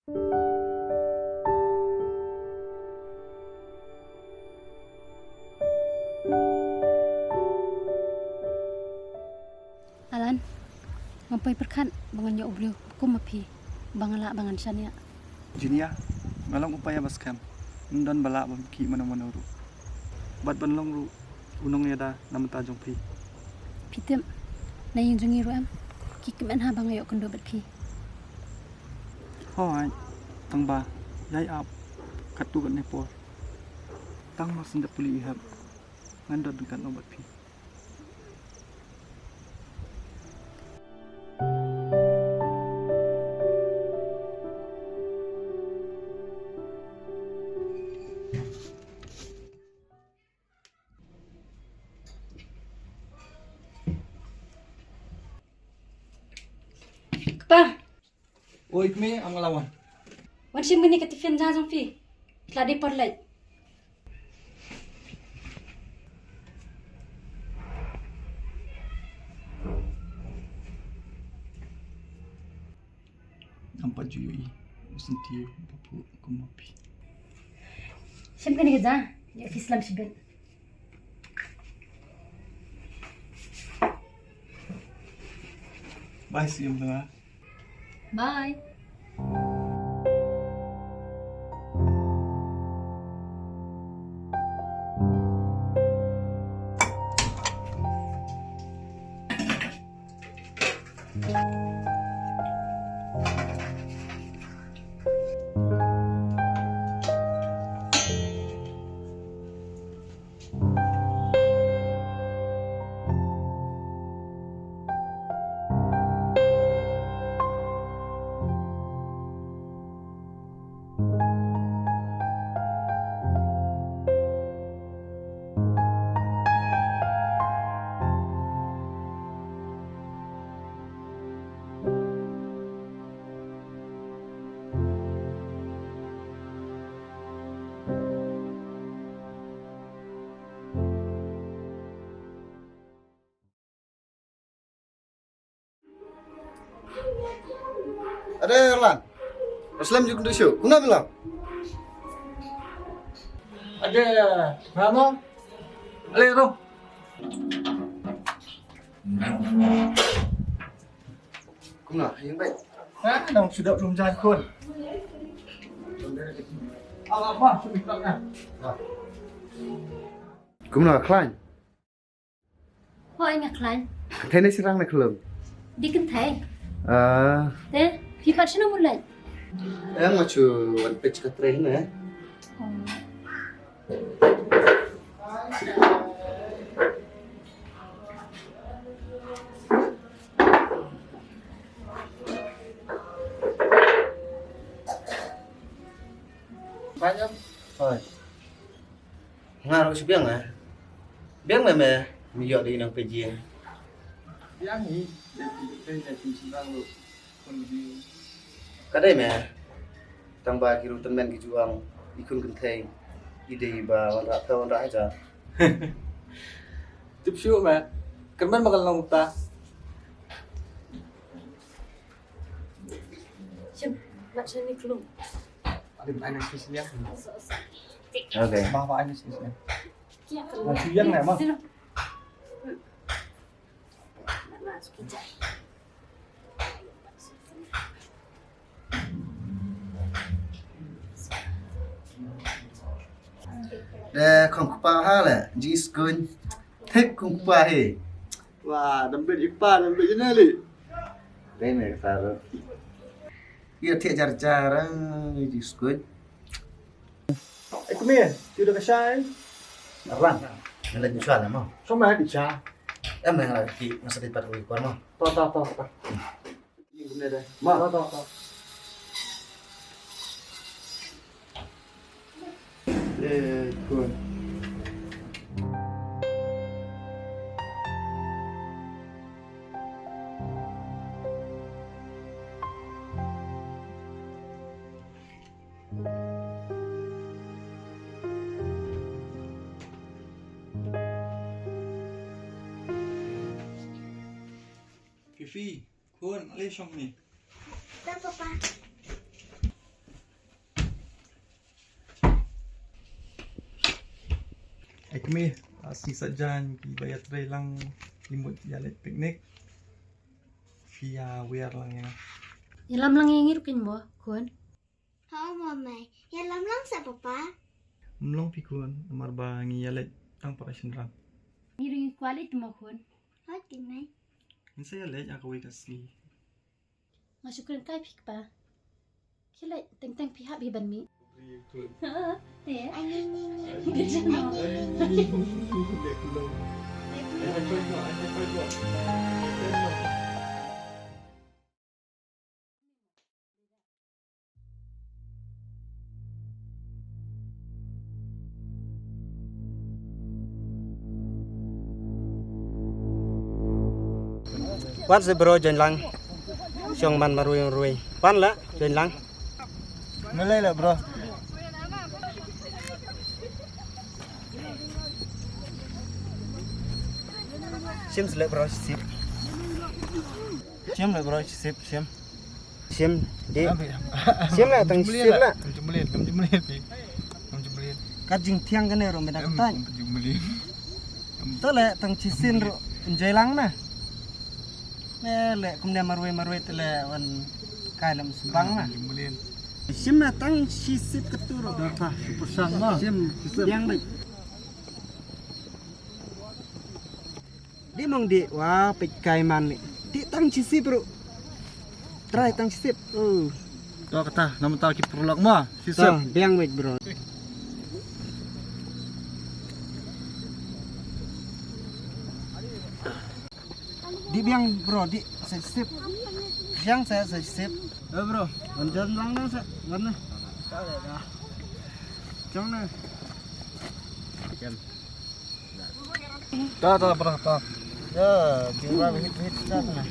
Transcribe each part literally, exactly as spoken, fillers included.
Alan, nga poi pyrkhat ba ngan ïoh u briew kum ma phi, ba nga lah ba ngan shaniah. Junior, nga long u paia ba skhem, ym don ba lah ban khih mano mano ruh. Bad ban long ruh u nongïada na bynta jong phi. Phi tip, na ïing jong ngi ruh em, ki kmen ha ba nga ïoh kynduh bad phi. Hooid, tang ba ïai ap katto katne por. Tang ma sngewdep puli i hep, ngan don ryngkat noh bad phi. Kpa. Oi, kmie, am nga la wan. Wan shim kane ka tiffin ja jong phi. Ka la dei por leit. Am pat ju ïohi u syntiew ba phuh kum ma phi. Shim kane ka ja, ïa phi slem shibit. Bye, see you, Bella. Bye. Ade Erlan. Muslim juk ndu shu. Kumno bilang? Ade Ramo. Ale ro. Kumno, ïeng beit? Ha, nang sudah belum jalan kun. Apa, apa, sudah kan? Kumno, khlaiñ? Hooid nga khlaiñ. Kynthei ne shynrang ne khyllung? Dei kynthei. Ah. Te, phi pat shano mut leit? Em, nga shu wan peit ka trei ne. Oh. Khlaiñ em? Hooid. Nga ruh shu biang eh. Biang me me, me ïoh da i nongpeit ïing. Biang hi, da i nongpeit ïing, da i shynrang ruh. Ka dei me. Tang ba ki ruh tymmen ki ju ong, i khun kynthei i dei ba wanrah phew wanrah hajar. Tip shuh me. Kyrmen ba ka long uta. Shim, mat shane khlung. Ade, ai nang shisha. Okay. Ba, ba, ai nang shisha. Kia khlung. Nang shu ïeng ne, ma? Sino? De khong kpa ha le, jingskun. Thik khong kpa hi. Wa, dam bit i kpa, dam bit i nali. Dei me ka sar. Ïa thiah jar jar, eh, jingskun. Ai kmie, ti da ka shai. Arlan, nga leit nusha na mo. Shong ma di cha. Em, nga leit ki, nga sa dei pat wi kwar mo. To, to, to, to. Ïa kmie dei. Ma. To, to, to. Eh, kun. Fifi, khun, ale shong ni. Da, papa. Kmie, ah, sngi Saitjaiñ kiba ïatrei lang, ki mut ïaleit picnic. Phi ïawer lang ïa nga. Ïalam lang ïa ngi ruh kein mo, khun. Ho mo mei. Ïalam lang sa papa. Ym long phi khun, namar ba ngi ïaleit tang para shynrang. Ngi ruh ngi kwah leit mo khun. Hooid kein mei. Ngin sa ïaleit ha kawei ka sngi. Nga shu kren kai phi kpa. Khie leit, teng teng phi hap hi ban mih. Te. Ai ni ni ni. Ni. Ai ni ni ni. Wan se bro, join lang. Shong man marwei marwei. Wan la, join lang. Malei la bro. Shim se le bro, sip. Shim le bro, sip, shim. Shim, di. Shim la tang shisien la. Kam jumlien, kam jumlien pi. Kam jumlien. Ka jingthiang kane ruh mynta ka tang. Kam jumlien. To le tang shisien ruh enjoy lang na. Ne le kumne marwei marwei te le wan kai lam subang na. Kam jumlien. Shim na tang shisien ka tu ruh. Dah ta, super sang ma. Shim, biang dei. Di mong di, wah, peit kai man ni. Di tang shisien ruh. Try tang shisien. Oh. To kata, namar ta ki paralok ma. Shisien. To, biang wek bro. Di biang bro, di sa shisien. Biang sa sa shisien. Eh bro, wan join lang dong sa, wan na. Jong na. Jam. Ta ta bro ta. Ya, jingwan hit hit ta na.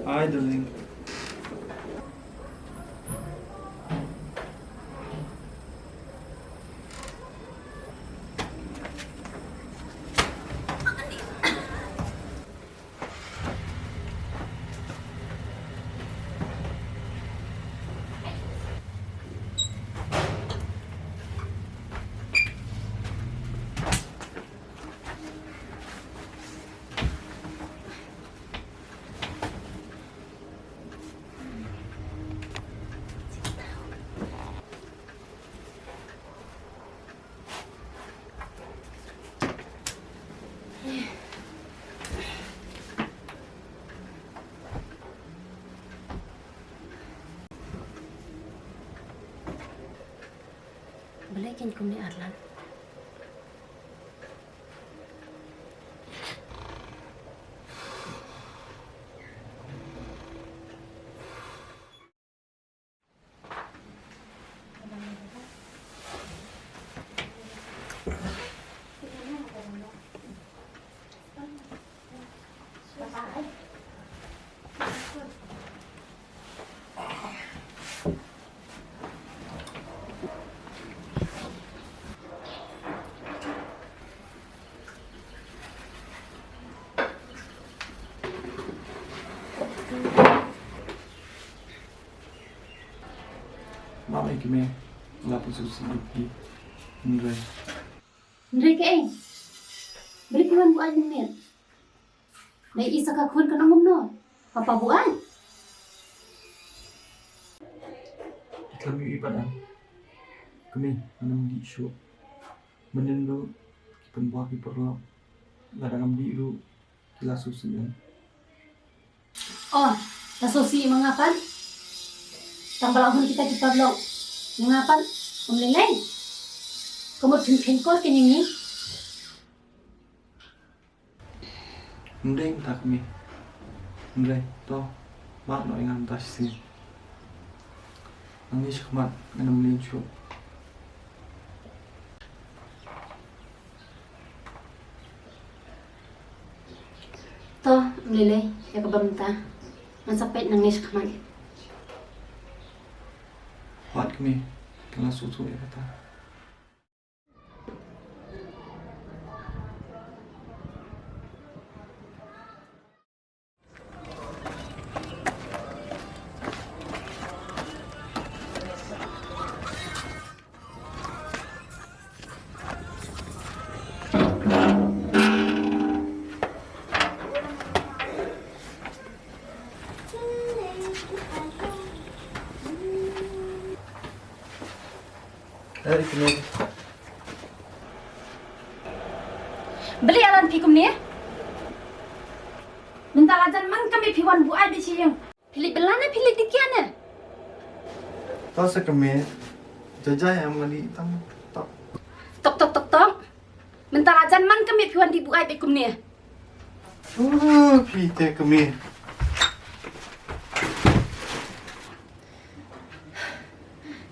Hi, darling. Balei kin kumne Arlan? Map ïa kmie, nga la pynsngewsih ïa phi. Hynrei. Hynrei kaei? Balei phi wan buaid mynmiet? Lei i sa ka khun ka nong kumno? Papa buaid. Khlem ïohi pat em. Kmie, ngam dih shuh. Mynnin ruh ki pynbor ki paralok, lada ngam dih ruh ki la sngewsih em. Oh, la sngewsih ma nga pat. Tang ba la hun kita ki paralok. Ma nga pat, ym lei lei. Ka mut phin kheiñ kot kane ngi. Ym dei mynta kmie. Ym dei, to, map noh ïa nga mynta shisien. Nangne shakhmat ngan ym leh shuh. To, ym lei lei, ïa kaba mynta. Ngan sa peit nangne shakhmat. Wat kmie, nga la sngewthuh ïa kata. Balei Arlan phi kumne? Mynta la jan man ka mih phi wan buaid beit sha ïing. Phi leit bylla ne phi leit dih kiad ne? To sa kmie, jai jai em nga dih tang tok. Tok tok tok tok. Mynta la jan man ka mih phi wan dih buaid beit kumne. Uh, phi te kmie.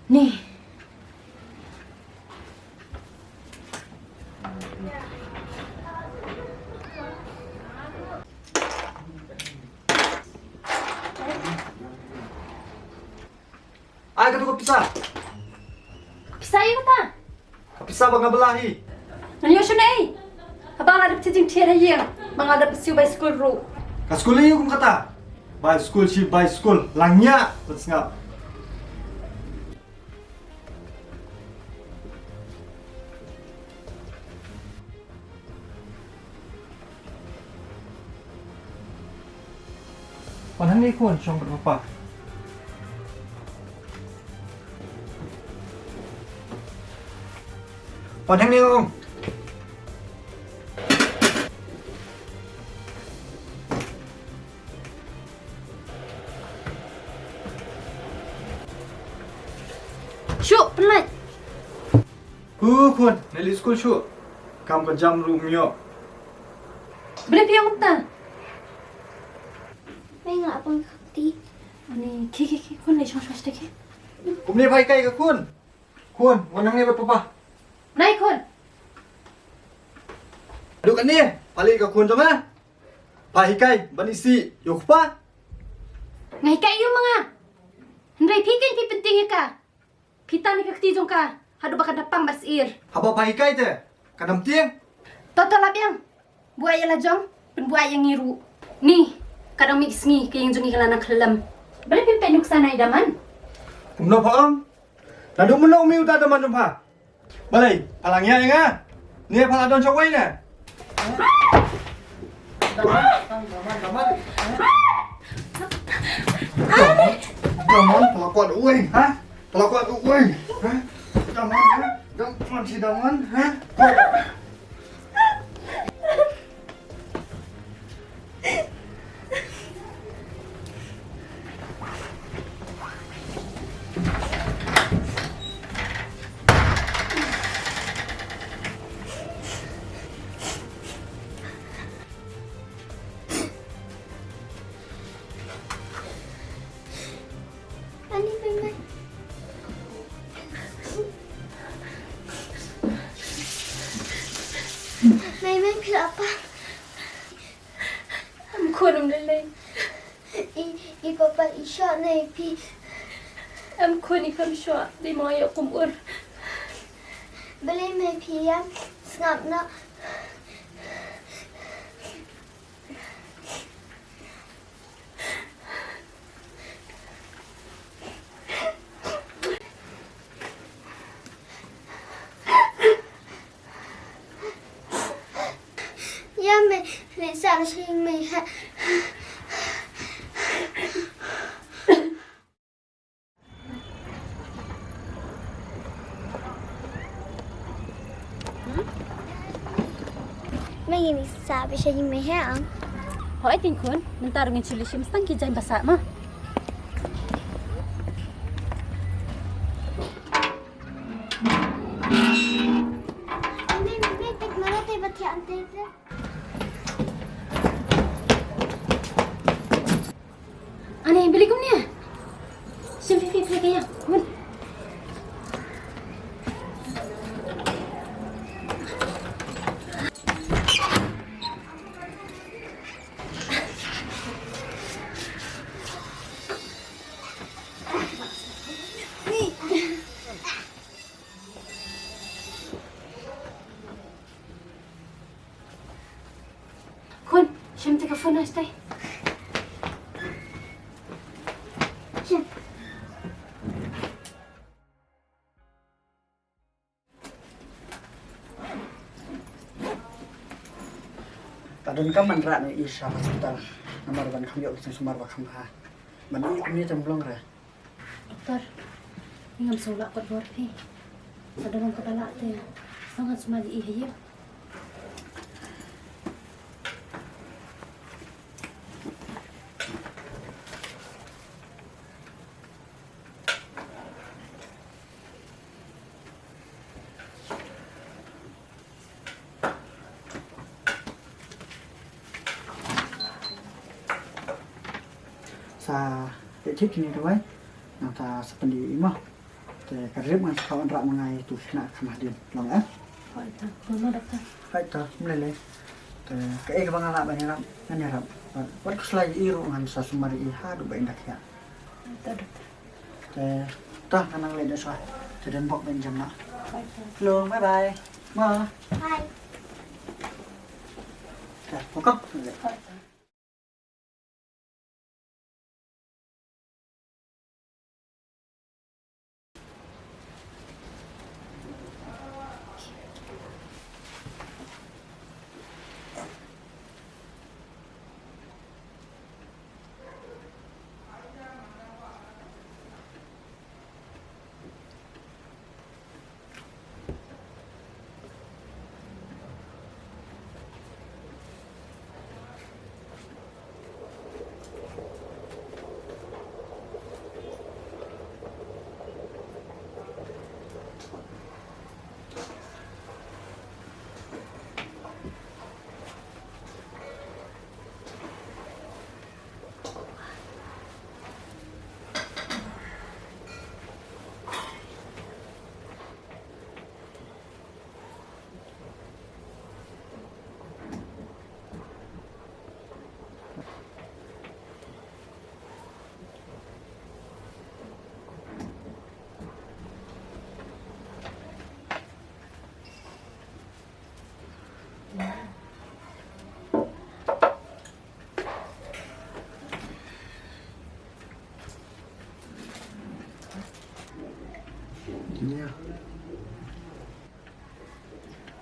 Ni. Ai katu ka pisa. Pisa ïa kata? Ka pisa ba nga bylla hi. Ngan ïoh shano ei? Haba nga la dep shu jingthied ha ïing, ba nga la dep shu bai skul ruh. Ka skul ïa u kum kata. Bai skul shi bai skul, la ngiah ban sngap. Wan hangne khun, shong bad papa. Wan hangne ong. Shu, pynlait. Hu khun, ngi leit skul shuh. Kam ka jam ruh ym ïoh. Balei phi ong kumta? Mei nga pang kti. Ani, ki ki ki khun leit shong shong shtaki. Kumne pha hikai ka khun. Khun, wan hangne bad papa. Nai khun. Duk kane, pha leit ka khun jong nga. Pha hikai ban isih ïa u kpa. Nga hikai ïa u ma nga. Hynrei phi kein phi pyntieng ïa ka. Phi tan ïa ka kti jong ka haduh ba kan da pang bad syier. Haba pha hikai te kan ym tieng. To to la biang. Buaid ïa la jong, pynbuaid ïa ngi ruh. Ni, ka dang mih sngi ka ïing jong ngi ka la nang khyllem. Balei phim peit nuksa na i Daman? Kumno pha ong? Naduh mynno u mih uta Daman jong pha? Balei pha la ngiah ïa nga? Ne pha la don shawei ne? Daman, Daman, Daman. Daman, Daman, pha la kwah da uei, ha? Pha la kwah da uei, ha? Daman, ha? Daman, shi Daman, ha? Mei, mei, phi la pang. Em khun, em lei lei. I, i papa i shoh ne phi? Em khun, i khlem shoh, dei ma nga ïoh kum ur. Balei mei phi ïam? Sngap noh. Ïa mei, leit sah sha ïing mei ha. Mei, ngin ïa sah beit sha ïing mei ha ang. Hooid, khun, mynta ruh ngin shu leit shim tang ki jaiñ ba sah mo. Mei, mei, mei, peit mano te ba thiah ante te. Ani, beli kumne. Sim fi fi fi kaya. Mun. Khun, shim te ka phone hastai. Shim. Ta don kam man rah na i sha hospital. Namar ban kham ïoh ki jingsumar ba kham bha. Ban i kumne tam long re. Doktor, ngam sngewlah kot bor phi. Lada ym kaba lah te, sngewbha sumar ïa i ha ïing. Sa leh thik kine dawai. Nangta sa pyndih ïa i mo. Te ka rip ngan sa wanrah ma nga ïa tu khynnah kham hadien. Long eh? Hooid ta. Kumno doktor? Hooid ta, ym lei lei. Te kaei kaba nga lah ban ïarap ngan ïarap. Wat khuslai ïa i ruh ngan sa sumar ïa i haduh ba in da khiah. Hooid ta doktor. Te, to, nga nang leit da shuwa. Te don bok ban jem noh. Bye, bye. Hello, bye bye. Ma. Bye. Te, bokong. Bye, bye.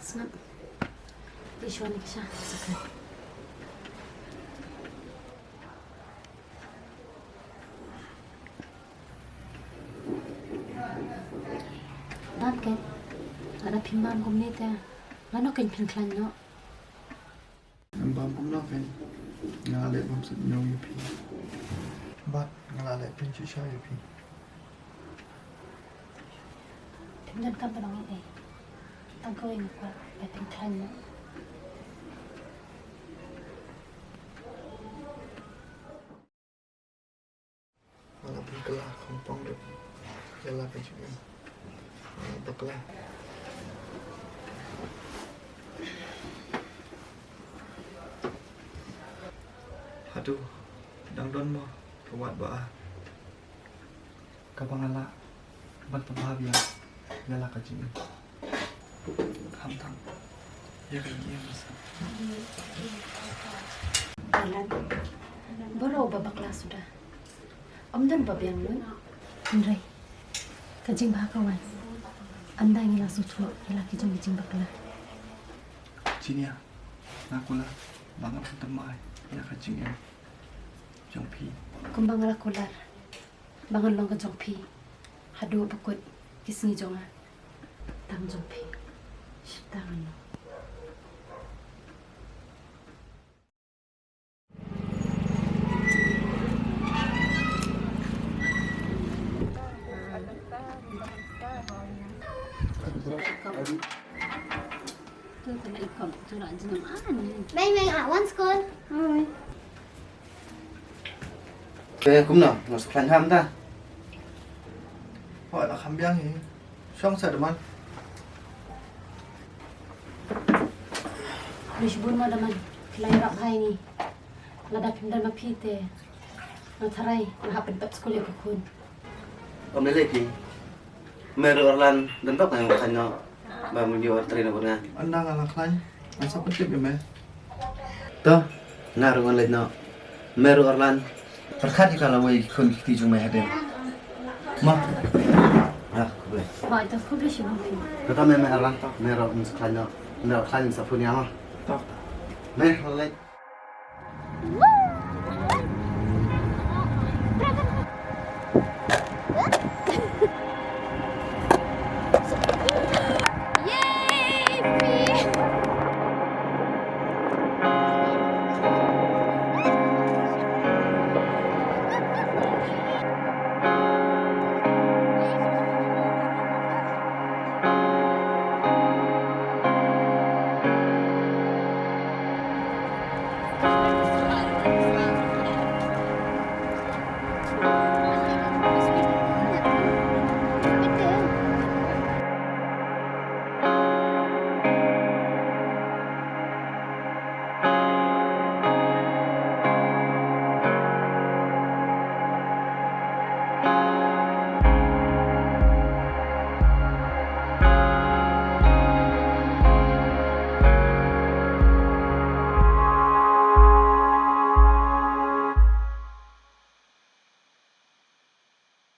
Sngap. Te shuwa ne ka sha. Dang ken, lada phim bam kumne te, lano ken phin khlaiñ noh. Ngam bam kumno ken, nga la leh bam sngewbha ïa phi. Bad nga la leh pynshai ïa phi. Phim donkam ban ong ei ei. Tang kawei nga kwah ba phin khlaiñ noh. Nga la pynkylla khongpong dep ïa la ka jingim. Nga la bakla. Tu, dang don mo ka wad ba a. Kaba nga lah ban pynbha biang ïa la ka jingim. Khamtam ïa ka jingim sa. Balan. Baroh ba bakla suda. Ym don ba biang lut. Hynrei ka jingbha ka wan. Ynda ngi la sngewthuh ïa la ki jong ki jingbakla. Jinia, nga kular ba ngan pynthymmai ïa ka jingim jong phi. Kumba nga la kular ba ngan long ka jong phi haduh ba kut ki sngi jong nga. Tang jong phi. Shita ngan long. Mei, mei, ah, one school. Te kumno, nga sa khlaiñ ham ta. Hooid, la kham biang hi. Shong sa da man. Khublei shibun mo da man. Khlaiñ rap hai ni. Lada phim don ma phi te nga tharai nga hap pynpep skul ïa ka khun. Ym lei lei phi. Me ruh Arlan, don bok nga ong khlaiñ noh ba me ïoh ar trei noh bad nga. Ynda nga la khlaiñ, nga sa pyntip ïa me. To, nga ruh ngan leit noh. Me ruh Arlan, pyrkhat ïa ka lawei ki khun ki kti jong me hadien. Mo. Ah, khublei. Hooid, to khublei shibun phi. To, to me, me Arlan to, me ruh ngan sa khlaiñ noh. Me ruh khlaiñ sa phone ïa mo. To. Me ruh leit.